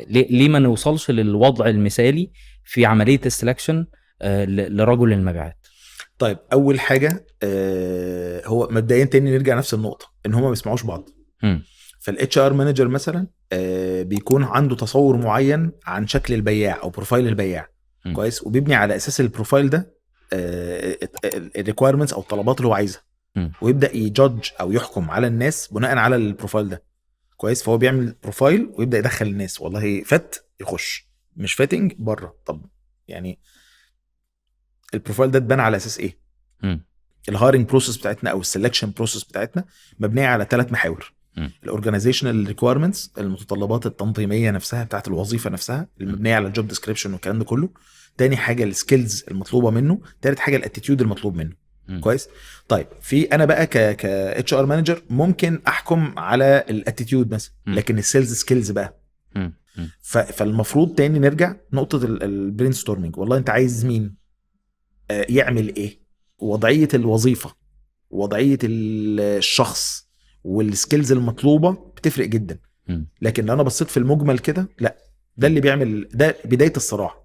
ليه ما نوصلش للوضع المثالي في عملية ال selection لرجل المبيعات؟ طيب، اول حاجة هو مبدئيا تاني نرجع نفس النقطه، ان هما ما بيسمعوش بعض. فال HR manager مثلا بيكون عنده تصور معين عن شكل البياع او profile البياع. كويس، وبيبني على اساس ال profile ده ال requirements او الطلبات اللي هو عايزها. ويبدا ي judge او يحكم على الناس بناء على ال profile ده، كويس؟ فهو بيعمل profile ويبدا يدخل الناس، والله fit يخش، مش fitting بره. طب يعني ال profile ده اتبنى على اساس ايه؟ ال hiring process بتاعتنا او ال selection process بتاعتنا مبنية على ثلاث محاور: ال organizational requirements، المتطلبات التنظيمية نفسها بتاعت الوظيفة نفسها المبنية على ال job description والكلام ده كله، تاني حاجة ال skills المطلوبة منه، تالت حاجة ال attitude المطلوب منه. كويس، طيب في انا بقى ك HR manager ممكن احكم على ال attitude مثلا، لكن ال sales skills بقى فالمفروض تاني نرجع نقطة ال brainstorming، والله انت عايز مين يعمل ايه، وضعية الوظيفه، وضعية الشخص، وال skills المطلوبة بتفرق جدا. لكن لو انا بصيت في المجمل كده، لا، ده اللي بيعمل ده بداية الصراع.